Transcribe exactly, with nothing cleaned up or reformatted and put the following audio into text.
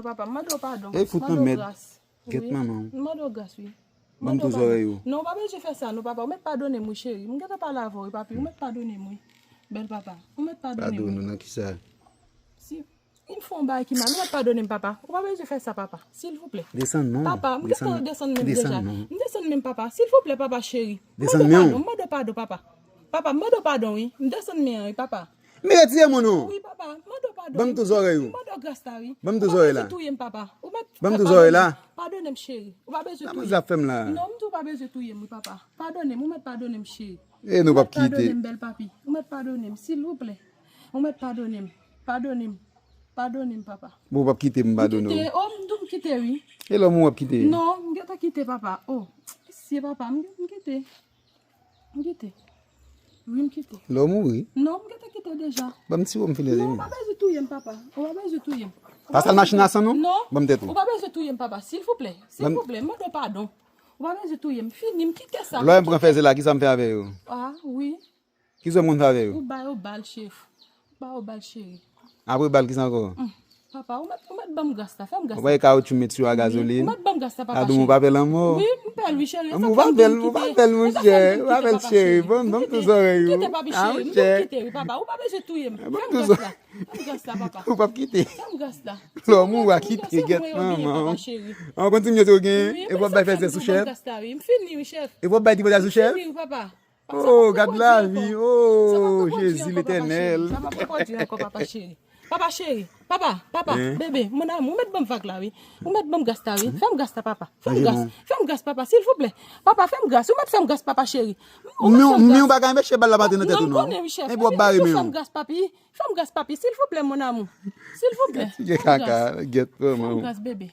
Papa, m mande w padon. E fout nan mèd. Gèt manman. M mande w gras, wi. Ban m tou zòrèy ou. Non, ou pa bezwen fè sa, non, papa. Ou mèt padone m, wi, cheri. M gentan pale avè w, wi, papi. Ou mèt padone m, wi. Bèl papa. Ou mèt padone m. Padone nan kisa? Si m fè yon bagay ki mal, ou mèt padone m, papa. Ou pa bezwen fè sa, papa. Silvouplè. Desann non. Papa, m gentan desann menm deja. M desann menm, papa. Silvouplè, papa cheri. M mande w padon, m mande w padon, papa. Papa, m mande w padon, wi. M desann men an, wi, papa. M retire moun ou. Wi, papa, m mande w padon. Ban m tou zòrèy ou. M mande w gras la, wi. Ban m tou zòrèy la. Ou pa bezwen touye m, papa. Ou mèt Ban m tou zòrèy la. Padone m, cheri. Ou pa bezwen Sa touye manzè ap fè m la. Non, m tou pa bezwen touye m, wi, papa. Padone m, ou mèt padone m, cheri. E nou p ap kite. Padone m, bèl papi. Ou mèt padone m, silvouplè. Ou mèt padone m. Padone m. Padone m, papa. Bon, w p ap kite m padone w. Kite, oh, m tou m kite, wi. E lòm ou w ap kite? Non, m gentan kite, papa. Oh, si papa, m m kite. M kite. Wi, m kite. Lè w mouri. Non, m gentan kite deja. Ban m ti wo m fini. Non, ou pa bezwen touye m, papa. Ou pa bezwen touye m. Pa sal machin nan san non? Non. Ban m tèt ou. Ou pa bezwen touye m, papa. Silvouplè. Silvouplè, m mande w padon. Ou pa bezwen touye m. Fini, m kite sa. Lè m pran fèzè la, kisa m fè avè yo? Ah, wi. Kisa moun fè avè yo? Ou ba yo bal, chef. Ou ba yo bal, cheri. Apre bal, kisa ankò? Papa, ou mèt, ou mèt ban m gras la. Fè m gras Ou bay kawotchou met sou a gazolin. Ou mèt ban m gras la, papa. Adou, ou pa pè lanmò. Wi, m pè l, wi, cheri. Ou pa pè l, ou pa pè l, monchè. Ou pa pè l, cheri. Ban m, ban m tou zòrèy ou. Kite, papi, cheri. M kite, wi, papa. Ou pa bezwen touye m. Fè m gras la. Fè m gras la, papa. Ou p ap kite. Fè m gras la. Lòm ou a kite gèt manman. An konn ti mye tou gen. E w ap bay fèzè sou chèf. M fini, wi, chèf. E w ap bay ti fèzè sou chèf. Fini, wi, papa. Oh, gad lavi. Oh, Jezi Letènèl. Sa p ap repwodui ankò, papa cheri. Papa cheri, papa, papa, bebe, mon amour, ou mèt ban m vag la, wi. Ou mèt ban m gras la, wi. Fè m gras la, papa. Fè m gras. Fè m gras, papa, silvouplè. Papa, fè m gras. Ou mèt fè m gras, papa cheri. Men w pa ka enpeche bal la pa antre nan tèt ou non. E w ap bare men w. Fè m gras, papi. Fè m gras, papi, silvouplè, mon amour. Silvouplè. Ti gen kaka, gèt manman. Fè m gras, bebe.